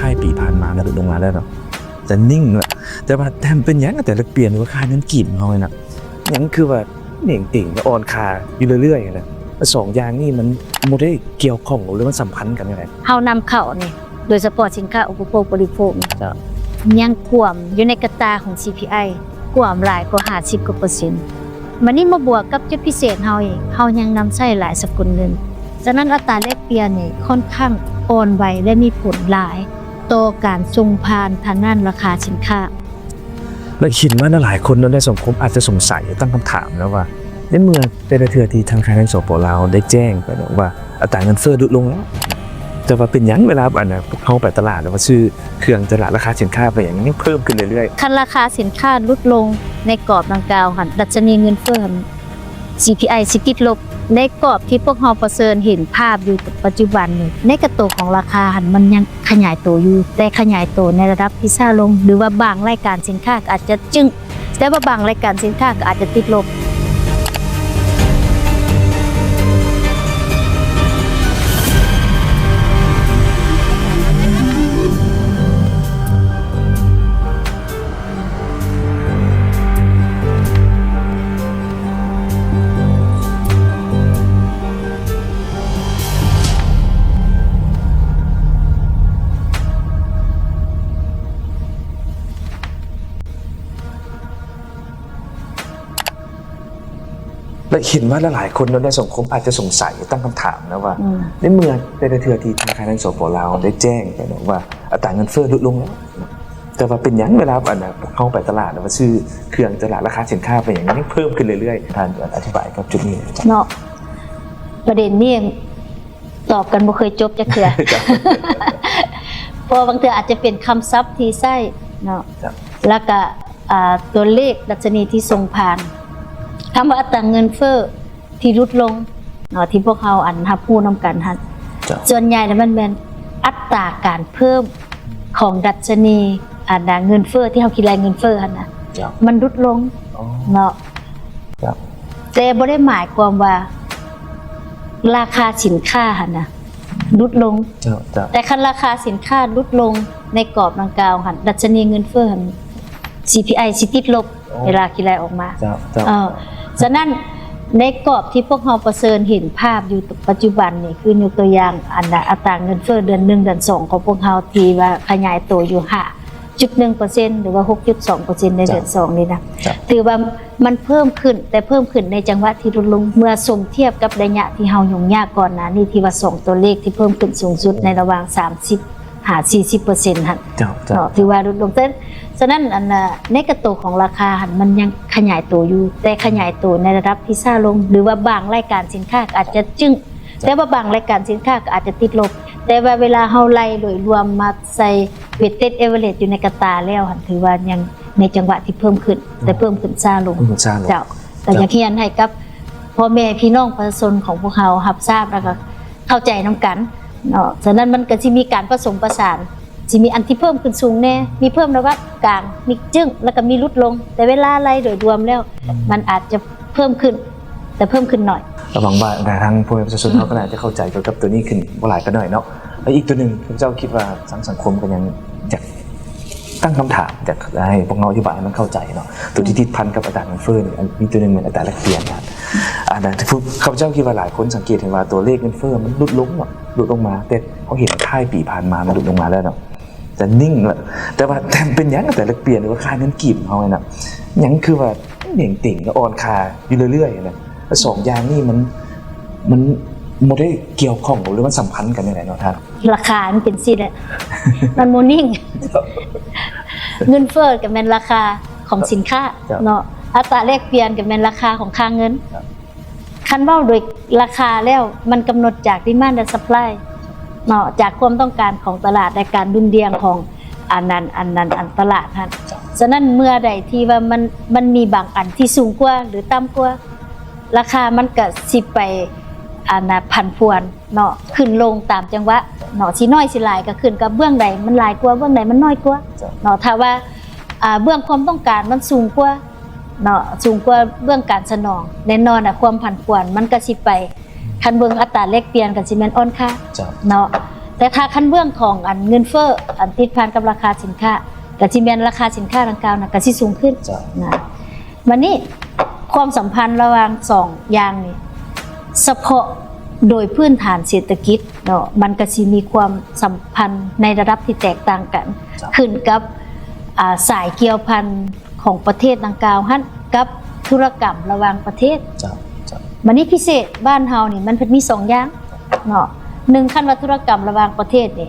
ທ້າຍປີຜ່ານມານະ ຫຼຸດລົງມາແລ້ວເນາະ ຈະນິ່ງເນາະ ແຕ່ວ່າແຕ່ເປັນຫຍັງແຕ່ລະປຽນວ່າຄ່າເງິນກີບເຮົານີ້ນະ ຍັງຄືວ່າເໜັງເຕີງ ອ່ອນຄ່າຢູ່ເລື້ອຍໆນະ ສອງຢ່າງນີ້ມັນບໍ່ໄດ້ກ່ຽວຂ້ອງ ຫຼືມັນສຳພັນກັນຈັ່ງໃດ? ເຮົານຳເຂົ້ານີ້ ໂດຍສະເພາະສິນຄ້າອຸປະໂພກບໍລິໂພກນີ້ ເຈົ້າ ຍັງກວມຢູ່ໃນກະຕາຂອງ ຊີພີໄອ ກວມຫຼາຍກວ່າຫ້າສິບກວ່າເປີເຊັນ. ບາດນີ້ມາບວກກັບຈຸດພິເສດເຮົາອີກ ເຮົາຍັງນຳໃຊ້ຫຼາຍສະກຸນເງິນ. ສະນັ້ນອັດຕາແລກປ່ຽນນີ້ຄ່ອນຂ້າງອ່ອນໄຫວ ແລະ ມີຜົນຫຼາຍຕໍ່ການສົ່ງຜ່ານທາງດ້ານລາຄາສິນຄ້າ. ແລະ ເຫັນວ່າຫຼາຍໆຄົນເນາະ ໃນສັງຄົມອາດຈະສົງໄສ ຕັ້ງຄຳຖາມນະວ່າ ໃນເມື່ອແຕ່ລະເທື່ອທີ່ທະນາຄານແຫ່ງ ສປ ລາວ ໄດ້ແຈ້ງໄປເນາະວ່າອັດຕາເງິນເຟີ້ຫຼຸດລົງແລ້ວ ແຕ່ວ່າເປັນຫຍັງເວລາ ອັນນະ ພວກເຮົາໄປຕະຫຼາດ ຫຼືວ່າຊື້ເຄື່ອງຕະຫຼາດ ລາຄາສິນຄ້າເປັນຫຍັງຍັງເພີ່ມຂຶ້ນເລື້ອຍໆ? ຄັນລາຄາສິນຄ້າຫຼຸດລົງໃນກອບດັ່ງກ່າວຫັ້ນ ດັດຊະນີເງິນເຟີ້ຫັ້ນ ຊີພີໄອ ຊິຕິດລົບ. ໃນກອບທີ່ພວກເຮົາປະເຊີນເຫັນພາບຢູ່ປັດຈຸບັນນີ້ ໃນກະໂຕຂອງລາຄາຫັ້ນ ມັນຍັງຂະຫຍາຍໂຕຢູ່ ແຕ່ຂະຫຍາຍໂຕໃນລະດັບທີ່ຊ້າລົງ ຫຼືວ່າບາງລາຍການສິນຄ້າກໍອາດຈະຈຶ້ງ ແຕ່ວ່າບາງລາຍການສິນຄ້າກໍອາດຈະຕິດລົບ. ແລະ ເຫັນວ່າຫຼາຍໆຄົນເນາະ ໃນສັງຄົມອາດຈະສົງໄສ ຕັ້ງຄຳຖາມນະວ່າ ອືມ ໃນເມື່ອແຕ່ລະເທື່ອທີ່ທະນາຄານແຫ່ງ ສປ ລາວ ໄດ້ແຈ້ງໄປເນາະວ່າອັດຕາເງິນເຟີ້ຫຼຸດລົງແລ້ວ ແຕ່ວ່າເປັນຫຍັງເວລາ ອັນນະ ເຮົາໄປຕະຫຼາດ ຫຼືວ່າຊື້ເຄື່ອງຕະຫຼາດ ລາຄາສິນຄ້າເປັນຫຍັງຍັງເພີ່ມຂຶ້ນເລື້ອຍໆ? ທ່ານອະທິບາຍກັບຈຸດນີ້ເນາະ. ປະເດັນນີ້ຕອບກັນບໍ່ເຄີຍຈົບຈັກເທື່ອ ເພາະວ່າບາງເທື່ອອາດຈະເປັນຄຳສັບທີ່ໃຊ້ເນາະ ແລ້ວກະ ອ່າ ຕົວເລກດັດຊະນີທີ່ສົ່ງຜ່ານ ຄຳວ່າອັດຕາເງິນເຟີ້ທີ່ຫຼຸດລົງເນາະ ທີ່ພວກເຮົາ ອັນ ຮັບຮູ້ນຳກັນຫັ້ນ ສ່ວນໃຫຍ່ແລ້ວມັນແມ່ນອັດຕາການເພີ່ມຂອງດັດຊະນີ ອັນນະ ເງິນເຟີ້ ທີ່ເຮົາຄິດໄລ່ເງິນເຟີ້ຫັ້ນນະ ມັນຫຼຸດລົງເນາະ ແຕ່ບໍ່ໄດ້ໝາຍຄວາມວ່າລາຄາສິນຄ້າຫັ້ນນະຫຼຸດລົງ ແຕ່ຄັນລາຄາສິນຄ້າຫຼຸດລົງໃນກອບດັ່ງກ່າວຫັ້ນ ດັດຊະນີເງິນເຟີ້ຫັ້ນ ຊີພີໄອ ຊິຕິດລົບ ເວລາຄິດໄລ່ອອກມາ. ເຈົ້າ ເຈົ້າ ເອີ ສະນັ້ນໃນກອບທີ່ພວກເຮົາປະເຊີນເຫັນພາບຢູ່ປັດຈຸບັນນີ້ ຄືຍົກຕົວຢ່າງ ອັນ ອັດຕາເງິນເຟີ້ເດືອນໜຶ່ງເດືອນສອງຂອງພວກເຮົາ ທີ່ວ່າຂະຫຍາຍໂຕຢູ່ຫ້າຈຸດໜຶ່ງເປີເຊັນ ຫຼືວ່າຫົກຈຸດສອງເປີເຊັນໃນເດືອນສອງນີ້ນະ ຖືວ່າມັນເພີ່ມຂຶ້ນ ແຕ່ເພີ່ມຂຶ້ນໃນຈັງຫວະທີ່ຫຼຸດລົງ ເມື່ອສົມທຽບກັບໄລຍະທີ່ເຮົາຫຍຸ້ງຍາກກ່ອນໜ້ານີ້ ທີ່ວ່າສອງຕົວເລກທີ່ເພີ່ມຂຶ້ນສູງສຸດໃນລະຫວ່າງສາມສິບ ຫາສີ່ສິບເປີເຊັນຫັ້ນ ເຈົ້າ ເຈົ້າ ເນາະ ຖືວ່າຫຼຸດລົງ. ສະນັ້ນ ອັນ ໃນກະໂຕຂອງລາຄາຫັ້ນ ມັນຍັງຂະຫຍາຍໂຕຢູ່ ແຕ່ຂະຫຍາຍໂຕໃນລະດັບທີ່ຊ້າລົງ ຫຼືວ່າບາງລາຍການສິນຄ້າກໍອາດຈະຈຶ້ງ ແຕ່ວ່າບາງລາຍການສິນຄ້າກໍອາດຈະຕິດລົບ ແຕ່ວ່າເວລາເຮົາໄລ່ໂດຍລວມມາໃສ່ weighted average ຢູ່ໃນກະຕາແລ້ວຫັ້ນ ຖືວ່າຍັງໃນຈັງຫວະທີ່ເພີ່ມຂຶ້ນ ແຕ່ເພີ່ມຂຶ້ນຊ້າລົງ ເພີ່ມຂຶ້ນຊ້າລົງ ເຈົ້າ ກໍຢາກຮຽນໃຫ້ກັບພໍ່ແມ່ພີ່ນ້ອງປະຊາຊົນຂອງພວກເຮົາຮັບຊາບ ແລ້ວກໍ ເຂົ້າໃຈນຳກັນເນາະ. ສະນັ້ນມັນກໍຊິມີການປະສົມປະສານ ຊິມີອັນທີ່ເພີ່ມຂຶ້ນສູງແດ່ ມີເພີ່ມລະດັບກາງ ມີຈຶ້ງ ແລ້ວກໍມີຫຼຸດລົງ ແຕ່ເວລາໄລ່ໂດຍລວມແລ້ວ ອືມ ມັນອາດຈະເພີ່ມຂຶ້ນ ແຕ່ເພີ່ມຂຶ້ນໜ້ອຍ. ກໍຫວັງວ່າທາງພໍ່ແມ່ປະຊາຊົນເຮົາກໍໜ້າຈະເຂົ້າໃຈກ່ຽວກັບຕົວນີ້ຂຶ້ນບໍ່ຫຼາຍກໍໜ້ອຍເນາະ. ແລະ ອີກຕົວໜຶ່ງ ຂ້າພະເຈົ້າຄິດວ່າທາງສັງຄົມກໍຍັງຢາກ ຕັ້ງຄຳຖາມ ຢາກໃຫ້ພວກເຮົາອະທິບາຍໃຫ້ມັນເຂົ້າໃຈເນາະ ໂຕທີ່ຕິດພັນກັບອັດຕາເງິນເຟີ້ນີ້ ອັນ ມີໂຕໜຶ່ງແມ່ນອັດຕາແລກປ່ຽນ. ອັນນັ້ນ ຂ້າພະເຈົ້າຄິດວ່າຫຼາຍຄົນສັງເກດເຫັນວ່າຕົວເລກເງິນເຟີ້ມັນຫຼຸດລົງເນາະ ຫຼຸດລົງມາ ແຕ່ເຮົາເຫັນທ້າຍປີຜ່ານມາມັນຫຼຸດລົງມາແລ້ວເນາະ ແຕ່ນິ່ງເນາະ ແຕ່ວ່າ ແຕ່ເປັນຫຍັງແຕ່ແລກປ່ຽນ ຫຼືວ່າຄ່າເງິນກີບເຮົານີ້ນະ ຍັງຄືວ່າເໜັງເຕີງ ອ່ອນຄ່າຢູ່ເລື້ອຍໆນະ ສອງຢ່າງນີ້ມັນ ມັນບໍ່ໄດ້ກ່ຽວຂ້ອງ ຫຼືມັນສຳພັນກັນຈັ່ງໃດເນາະທ່ານ? ລາຄາມັນເປັນຊີ້ແຫຼະ ມັນບໍ່ນິ່ງ ເງິນເຟີ້ກໍແມ່ນລາຄາຂອງສິນຄ້າ ເຈົ້າ ເນາະ ອັດຕາແລກປ່ຽນກໍແມ່ນລາຄາຂອງຄ່າເງິນ ຄັນເວົ້າໂດຍລາຄາແລ້ວ ມັນກຳນົດຈາກ demand ແລະ supply ເນາະ ຈາກຄວາມຕ້ອງການຂອງຕະຫຼາດ ແລະ ການດຸ່ນດ່ຽງຂອງອັນນັ້ນ ອັນນັ້ນ ອັນຕະຫຼາດຫັ້ນ. ສະນັ້ນເມື່ອໃດທີ່ວ່າມັນ ມັນມີບາງອັນທີ່ສູງກວ່າ ຫຼື ຕ່ຳກວ່າ ລາຄາມັນກະຊິໄປ ອັນນ່າ ຜັນຜວນເນາະ ຂຶ້ນລົງຕາມຈັງຫວະເນາະ ຊິໜ້ອຍຊິຫຼາຍກະຂຶ້ນກັບເບື້ອງໃດມັນຫຼາຍກວ່າ ເບື້ອງໃດມັນໜ້ອຍກວ່າເນາະ. ຖ້າວ່າ ອ່າ ເບື້ອງຄວາມຕ້ອງການມັນສູງກວ່າເນາະ ສູງກວ່າເບື້ອງການສະໜອງ ແນ່ນອນນະ ຄວາມຜັນຜວນມັນກະຊິໄປ ຄັນເບິ່ງອັດຕາແລກປ່ຽນກະຊິແມ່ນອ່ອນຄ່າເນາະ. ແຕ່ຖ້າຄັນເບື້ອງຂອງອັນເງິນເຟີ້ ອັນຕິດພັນກັບລາຄາສິນຄ້າ ກໍຊິແມ່ນລາຄາສິນຄ້າດັ່ງກ່າວນັ້ນກໍຊິສູງຂຶ້ນ ເຈົ້າ ນະ. ບັດນີ້ຄວາມສຳພັນລະຫວ່າງສອງຢ່າງນີ້ ສະເພາະໂດຍພື້ນຖານເສດຖະກິດເນາະ ມັນກໍຊິມີຄວາມສຳພັນໃນລະດັບທີ່ແຕກຕ່າງກັນ ເຈົ້າ ຂຶ້ນກັບ ອ່າ ສາຍກ່ຽວພັນຂອງປະເທດດັ່ງກ່າວຫັ້ນ ກັບທຸລະກຳລະຫວ່າງປະເທດ. ເຈົ້າ ເຈົ້າ. ບັດນີ້ພິເສດບ້ານເຮົານີ້ ມັນເພິ່ນມີສອງຢ່າງເນາະ. ໜຶ່ງ ຄັນວ່າທຸລະກຳລະຫວ່າງປະເທດນີ້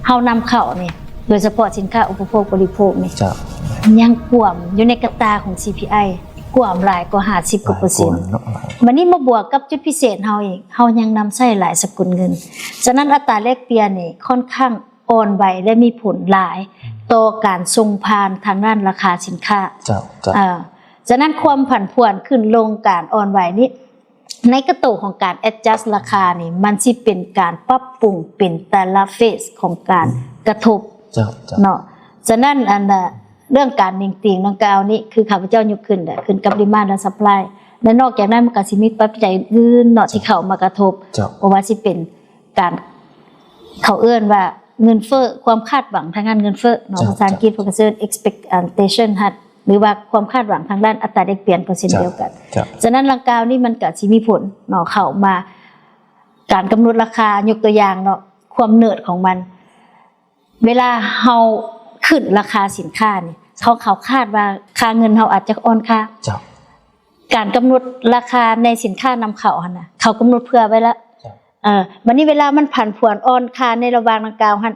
ເຮົານຳເຂົ້ານີ້ ໂດຍສະເພາະສິນຄ້າອຸປະໂພກບໍລິໂພກນີ້ ເຈົ້າ ຍັງກວມຢູ່ໃນກະຕ່າຂອງ ຊີພີໄອ ກວມຫຼາຍກວ່າຫ້າສິບກວ່າເປີເຊັນ. ບັດນີ້ມາບວກກັບຈຸດພິເສດເຮົາອີກ ເຮົາຍັງນຳໃຊ້ຫຼາຍສະກຸນເງິນ. ສະນັ້ນ ອັດຕາແລກປ່ຽນນີ້ຄ່ອນຂ້າງອ່ອນໄຫວ ແລະ ມີຜົນຫຼາຍຕໍ່ການສົ່ງຜ່ານທາງດ້ານລາຄາສິນຄ້າ. ເຈົ້າ ເຈົ້າ. ເອີ ສະນັ້ນ ຄວາມຜັນຜວນຂຶ້ນລົງ ການອ່ອນໄຫວນີ້ ໃນກະໂຕຂອງການ adjust ລາຄານີ້ ມັນຊິເປັນການປັບປຸງເປັນແຕ່ລະ phase ຂອງການ ອືມ ກະທົບ. ເຈົ້າ ເຈົ້າ. ເນາະ ສະນັ້ນ ອັນ ເລື່ອງການເໜັງຕີງດັ່ງກ່າວນີ້ ຄືຂ້າພະເຈົ້າຍົກຂຶ້ນແຫຼະ ຂຶ້ນກັບ demand ແລະ supply ແລະ ນອກຈາກນັ້ນ ມັນກໍຊິມີປັດໄຈອື່ນໆເນາະ ເຈົ້າ ທີ່ເຂົ້າມາກະທົບ. ເຈົ້າ. ບໍ່ວ່າຊິເປັນ ການ ເຂົາເອີ້ນວ່າເງິນເຟີ້ ຄວາມຄາດຫວັງທາງດ້ານເງິນເຟີ້ເນາະ ເຈົ້າ ພາສາອັງກິດ ເຈົ້າ ເພິ່ນກໍເອີ້ນ expectation ຫັ້ນ ຫຼືວ່າຄວາມຄາດຫວັງທາງດ້ານອັດຕາແລກປ່ຽນກໍເຊັ່ນ ເຈົ້າ ດຽວກັນ. ເຈົ້າ. ສະນັ້ນ ດັ່ງກ່າວນີ້ມັນກໍຊິມີຜົນເນາະ ເຂົ້າມາ ການກຳນົດລາຄາ ຍົກຕົວຢ່າງເນາະ ຄວາມເນີດຂອງມັນ ເວລາເຮົາຂຶ້ນລາຄາສິນຄ້ານີ້ ເຂົາ ເຂົາຄາດວ່າຄ່າເງິນເຮົາອາດຈະອ່ອນຄ່າ. ເຈົ້າ. ການກຳນົດລາຄາໃນສິນຄ້ານຳເຂົ້າຫັ້ນນະ ເຂົາກຳນົດເຜື່ອໄວ້ແລ້ວ. ເຈົ້າ. ເອີ ບັດນີ້ເວລາມັນຜັນຜວນອ່ອນຄ່າໃນລະຫວ່າງດັ່ງກ່າວຫັ້ນ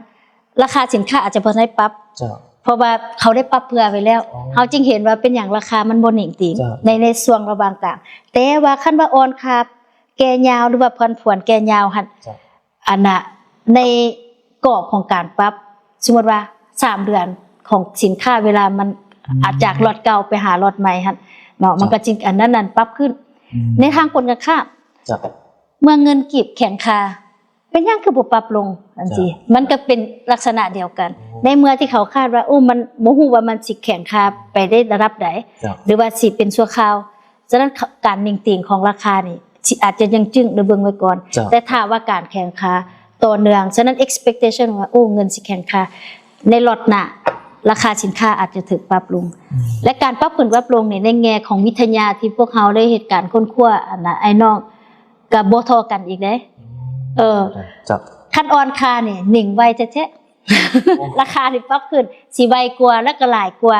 ລາຄາສິນຄ້າອາດຈະບໍ່ໄດ້ປັບ. ເຈົ້າ. ເພາະວ່າເຂົາໄດ້ປັບເຜື່ອໄວ້ແລ້ວ. ອໍ. ເຮົາຈຶ່ງເຫັນວ່າເປັນຫຍັງລາຄາມັນບໍ່ເໜັງຕີງ ເຈົ້າ ໃນ ໃນຊ່ວງລະຫວ່າງກາງ. ແຕ່ວ່າຄັນວ່າອ່ອນຄ່າແກ່ຍາວ ຫຼືວ່າຜັນຜວນແກ່ຍາວຫັ້ນ ເຈົ້າ. ອັນນ່າ ໃນກອບຂອງການປັບ ສົມມຸດວ່າສາມເດືອນຂອງສິນຄ້າ ເວລາມັນ ອືມ ອາດຈາກລັອດເກົ່າໄປຫາລັອດໃໝ່ຫັ້ນເນາະ ເຈົ້າ ມັນກໍຈຶ່ງ ອັນນັ້ນນັ້ນປັບຂຶ້ນ. ອືມ ໃນທາງກົນກັນຂ້າມ ເຈົ້າ ເມື່ອເງິນກີບແຂງຄ່າ ເປັນຫຍັງຄືບໍ່ປັບລົງ? ອັນຊີ້ ເຈົ້າ ມັນກໍເປັນລັກສະນະດຽວກັນ. ໂອ້ ໃນເມື່ອທີ່ເຂົາຄາດວ່າ ໂອ້ ມັນ ບໍ່ຮູ້ວ່າມັນຊິແຂງຄ່າໄປໄດ້ລະດັບໃດ ເຈົ້າ ຫຼືວ່າຊິເປັນຊົ່ວຄາວ. ສະນັ້ນ ການເໜັງຕີງຂອງລາຄານີ້ ຊິອາດຈະຍັງຈຶ້ງ ຫຼືເບິ່ງໄວ້ກ່ອນ. ເຈົ້າ. ແຕ່ຖ້າວ່າການແຂງຄ່າຕໍ່ເນື່ອງ ສະນັ້ນ expectation ວ່າ ໂອ້ ເງິນຊິແຂງຄ່າ ໃນລັອດໜ້າ ລາຄາສິນຄ້າອາດຈະຖືກປັບລົງ. ອືມ. ແລະ ການປັບຂຶ້ນປັບລົງນີ້ ໃນແງ່ຂອງວິທະຍາທີ່ພວກເຮົາໄດ້ເຮັດການຄົ້ນຄວ້າ ອັນນ່າ ອ້າຍນ້ອງ ກໍບໍ່ທໍ່ກັນອີກເດ້. ອືມ. ເອີ. ເຈົ້າ. ຄັນອ່ອນຄ່ານີ້ ໜິງໄວແທ້ໆ. ໂອ້. ລາຄາທີ່ປັບຂຶ້ນ ຊິໄວກວ່າ ແລະ ກໍຫຼາຍກວ່າ.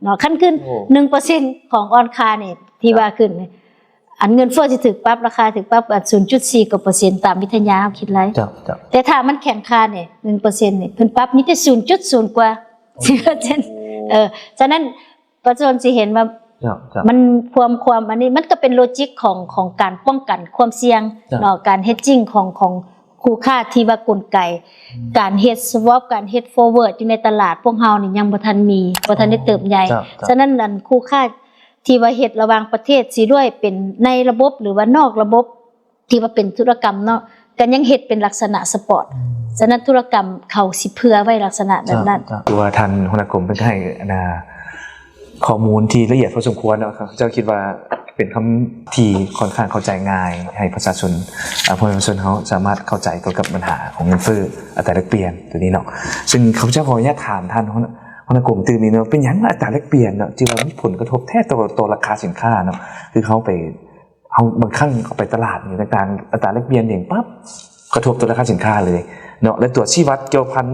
ເນາະ ຄັນຂຶ້ນ ໂອ້ ໜຶ່ງເປີເຊັນຂອງອ່ອນຄ່ານີ້ ທີ່ ເຈົ້າ ວ່າຂຶ້ນນີ້ ອັນເງິນເຟີ້ຊິຖືກປັບ ລາຄາຖືກປັບ ອັນ ສູນຈຸດສີ່ກວ່າເປີເຊັນ ຕາມວິທະຍາເຮົາຄິດໄລ່. ເຈົ້າ ເຈົ້າ. ແຕ່ຖ້າມັນແຂງຄ່ານີ້ ໜຶ່ງເປີເຊັນນີ້ ເພິ່ນປັບມີແຕ່ສູນຈຸດສູນກວ່າ ໂອ້ ສິບເປີເຊັນ. ເອີ ສະນັ້ນປະຊາຊົນຊິເຫັນວ່າ ເຈົ້າ ເຈົ້າ. ມັນ ຄວາມ ຄວາມອັນນີ້ ມັນກໍເປັນໂລຈິກຂອງ ຂອງການປ້ອງກັນຄວາມສ່ຽງ ເຈົ້າ ເນາະ ການ hedging ຂອງ ຂອງ ຄູ່ຄ້າທີ່ວ່າກົນໄກ ອືມ ການເຮັດ swap ການເຮັດ forward ຢູ່ໃນຕະຫຼາດພວກເຮົານີ້ຍັງບໍ່ທັນມີ ບໍ່ທັນໄດ້ເຕີບໃຫຍ່. ເຈົ້າ ເຈົ້າ. ສະນັ້ນ ອັນ ຄູ່ຄ້າທີ່ວ່າເຮັດລະຫວ່າງປະເທດ ຊິດ້ວຍເປັນໃນລະບົບ ຫຼືວ່ານອກລະບົບ ທີ່ວ່າເປັນທຸລະກຳເນາະ ກໍຍັງເຮັດເປັນລັກສະນະ spot. ອືມ. ສະນັ້ນທຸລະກຳເຂົາຊິເຜື່ອໄວ້ລັກສະນະແບບນັ້ນ. ເຈົ້າ ເຈົ້າ. ຄືວ່າທ່ານຫົວໜ້າກົມເພິ່ນກໍໃຫ້ ອັນນ່າ ຂໍ້ມູນທີ່ລະອຽດພໍສົມຄວນເນາະ. ເຈົ້າຄິດວ່າເປັນຄຳທີ່ຄ່ອນຂ້າງເຂົ້າໃຈງ່າຍ ໃຫ້ປະຊາຊົນ ອາ ພໍ່ແມ່ປະຊາຊົນເຮົາສາມາດເຂົ້າໃຈກ່ຽວກັບບັນຫາຂອງເງິນເຟີ້ ອັດຕາແລກປ່ຽນຕົວນີ້ເນາະ. ຊຶ່ງຂ້າພະເຈົ້າຂໍອະນຸຍາດຖາມທ່ານ ຫົວໜ້າ ຫົວໜ້າກົມຕື່ມອີກເນາະ ເປັນຫຍັງອັດຕາແລກປ່ຽນເນາະ ຈຶ່ງວ່າມີຜົນກະທົບແທ້ຕໍ່ ຕໍ່ລາຄາສິນຄ້າເນາະ? ຄືເຮົາໄປ ເຮົາບາງຄັ້ງເຮົາໄປຕະຫຼາດຫຍັງຕ່າງໆ ອັດຕາແລກປ່ຽນເອງປັບ ກະທົບຕໍ່ລາຄາສິນຄ້າເລີຍເນາະ. ແລະ ຕົວຊີ້ວັດກ່ຽວພັນ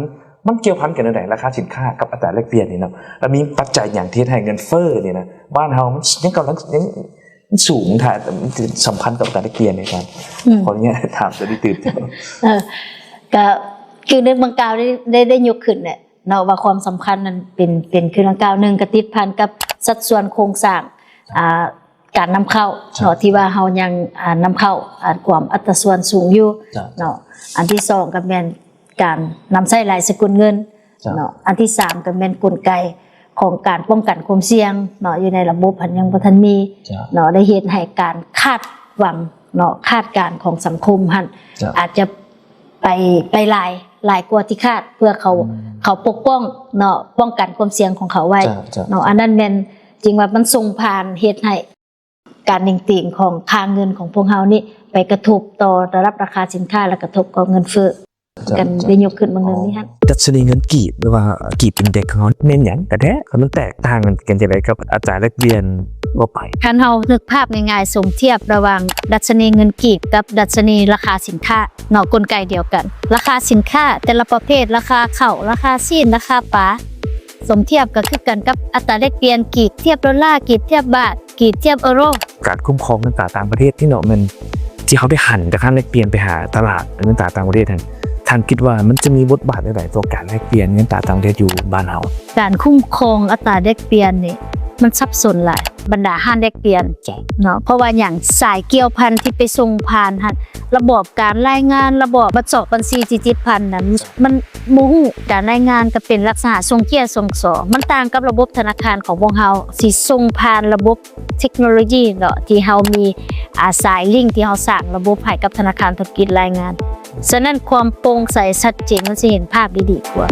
ມັນກ່ຽວພັນກັນແນວໃດ ລາຄາສິນຄ້າກັບອັດຕາແລກປ່ຽນນີ້ເນາະ? ແລ້ວມີປັດໄຈຫຍັງທີ່ເຮັດໃຫ້ເງິນເຟີ້ນີ້ນະ ບ້ານເຮົາມັນຍັງກຳລັງ ຍັງສູງ ຖ້າສຳພັນກັບອັດຕາແລກປ່ຽນນີ້ ອືມ ຂໍອະນຸຍາດຖາມຕົວນີ້ຕື່ມ. ເອີ ກະຄືໃນເບື້ອງກ່າວໄດ້ ໄດ້ ໄດ້ຍົກຂຶ້ນແຫຼະ ເນາະ ວ່າຄວາມສຳຄັນນັ້ນເປັນ ເປັນຄືດັ່ງກ່າວ ໜຶ່ງ ກະຕິດພັນກັບສັດສ່ວນໂຄງສ້າງ ອ່າ ການນຳເຂົ້າເນາະ ເຈົ້າ ທີ່ວ່າເຮົາຍັງ ອ່າ ນຳເຂົ້າ ອ່າ ກວມອັດຕາສ່ວນສູງຢູ່ ເຈົ້າ ເນາະ. ອັນທີສອງກໍແມ່ນການນຳໃຊ້ຫຼາຍສະກຸນເງິນ ເຈົ້າ ເນາະ. ອັນທີສາມກໍແມ່ນກົນໄກຂອງການປ້ອງກັນຄວາມສ່ຽງເນາະ ຢູ່ໃນລະບົບຫັ້ນຍັງບໍ່ທັນມີ ເຈົ້າ ເນາະ ໄດ້ເຮັດໃຫ້ການຄາດຫວັງເນາະ ຄາດການຂອງສັງຄົມຫັ້ນ ເຈົ້າ ອາດຈະ ໄປ ໄປຫຼາຍ ຫຼາຍກວ່າທີ່ຄາດ ເພື່ອເຂົາ ອືມ ເຂົາປົກປ້ອງເນາະ ປ້ອງກັນຄວາມສ່ຽງຂອງເຂົາໄວ້ ເຈົ້າ ເຈົ້າ ເນາະ. ອັນນັ້ນແມ່ນຈຶ່ງວ່າມັນສົ່ງຜ່ານເຮັດໃຫ້ການເໜັງຕີງຂອງຄ່າເງິນຂອງພວກເຮົານີ້ ໄປກະທົບຕໍ່ລະດັບລາຄາສິນຄ້າ ແລະ ກະທົບຕໍ່ເງິນເຟີ້. ກັນໄດ້ຍົກຂຶ້ນເບິ່ງເລື່ອງນີ້ຫັ້ນ. ດັດຊະນີເງິນກີບ ຫຼືວ່າກີບອິນເດັກຂອງເຮົາແມ່ນຫຍັງກັນແທ້? ແລ້ວມັນແຕກຕ່າງກັນຈັ່ງໃດກັບອັດຕາແລກປ່ຽນທົ່ວໄປ? ຄັນເຮົານຶກພາບງ່າຍໆ ສົມທຽບລະຫວ່າງດັດຊະນີເງິນກີບກັບດັດຊະນີລາຄາສິນຄ້າເນາະ, ກົນໄກດຽວກັນ. ລາຄາສິນຄ້າແຕ່ລະປະເພດ, ລາຄາເຂົ້າ, ລາຄາຊີ້ນ, ລາຄາປາ, ສົມທຽບກໍຄືກັນກັບອັດຕາແລກປ່ຽນ ກີບທຽບໂດລາ, ກີບທຽບບາດ, ກີບທຽບເອີໂຣ. ການຄຸ້ມຄອງເງິນຕາຕ່າງປະເທດນີ້ເນາະ ແມ່ນທີ່ເຮົາໄດ້ຫັນຈາກຮ້ານແລກປ່ຽນໄປຫາຕະຫຼາດເງິນຕາຕ່າງປະເທດຫັ້ນ ທ່ານຄິດວ່າມັນຈະມີບົດບາດແນວໃດຕໍ່ການແລກປ່ຽນເງິນຕາຕ່າງປະເທດຢູ່ບ້ານເຮົາ? ການຄຸ້ມຄອງອັດຕາແລກປ່ຽນນີ້ມັນສັບສົນຫຼາຍ ບັນດາຮ້ານແລກປ່ຽນເນາະ. ເພາະວ່າຫຍັງ? ສາຍກ່ຽວພັນທີ່ໄປສົ່ງຜ່ານຫັ້ນ ລະບອບການລາຍງານ, ລະບອບບັດເຊາະບັນຊີທີ່ຕິດພັນນັ້ນ ມັນບໍ່ຮູ້. ການລາຍງານກໍເປັນລັກສະນະສົ່ງເຈ້ຍສົ່ງຊອ ມັນຕ່າງກັບລະບົບທະນາຄານຂອງພວກເຮົາ ຊິສົ່ງຜ່ານລະບົບເທັກໂນໂລຢີເນາະ ທີ່ເຮົາມີ ອາ ສາຍລິງທີ່ເຮົາສ້າງລະບົບໃຫ້ກັບທະນາຄານທຸລະກິດລາຍງານ. ສະນັ້ນຄວາມໂປ່ງໃສຊັດເຈນ ມັນຊິເຫັນພາບໄດ້ດີກວ່າ.